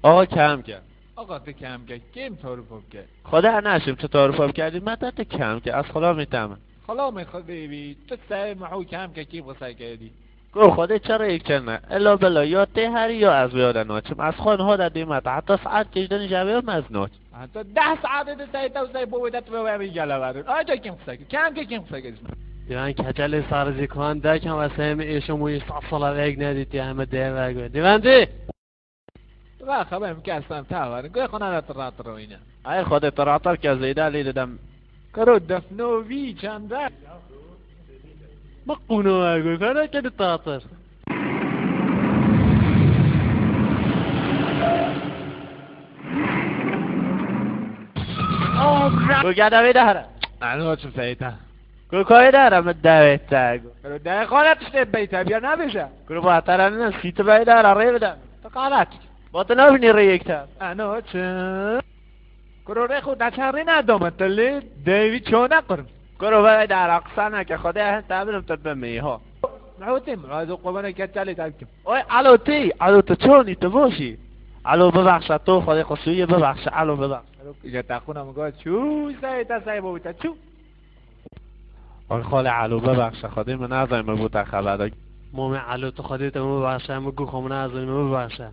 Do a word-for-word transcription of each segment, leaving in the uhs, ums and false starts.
آقا کم کن. آقا تو کم کن، کیم تعارف بکن؟ خدا نشم تو تعارف کردی، من تو کم کن، از خدا می‌ترسم. خلا می خود بیبی، تو سر محو کم کن، کیم قصه کردی؟ گو خودی چرا یک چنه؟ الا بلا یا تی هری یا از ویاده ناچم. از خان ها در دیمت، حتی ساعت کشدن جوی هم از ناچ. حتی ده ساعت ده سعی تو سعی بویده تو به همین گله ورد. آجا کیم قصه کردی؟ کم کن، کیم قصه کردی؟ دیوان کچل سر زیکان دکم و سیم ایشم و ایسا سالا ویگ ندیتی همه ده ویگ. دیوان دی! تو خبر می‌کنی اصلاً تاوره. گوی خونه را تراتر و اینه. ای خود تراتر که زیده لی ددم. کرو دفنو وی چنده؟ بقونو اگو کنه که تراتر. گو گده وی دهره. الو چه سیده؟ گو کای دهره من دویته گو. کرو ده خانه تشته بیته بیا نبیشه. کرو با ترانه سیت بای دهره ری بدم. تو قالت. با تو نبینی ری یک تا. انو چه؟ کرو ری خود دچن ری ندامه تلی دیوی چونه قرم. کرو بای دهره قصه نکه خدا هن تبرم تو بمی ها. محوتیم، از قربان کچلی تبکم. اوی الو تی، الو تو چونی تو باشی؟ الو ببخشه تو خدای قصویه ببخشه، الو ببخش. الو ایجا تخونم گو چو سعی تا سعی بویته چو؟ آی خاله الو ببخشه، خودی من نزایم بوته خبر. مامی الو تو خودی تو ببخشه، من گو خو من نزایم ببخشه.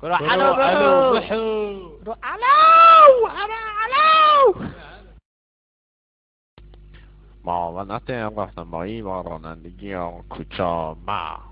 کرو الو الو بحو. بحو. کرو الو، هلا الو. معاونت راهنمایی و رانندگی کوچا ما.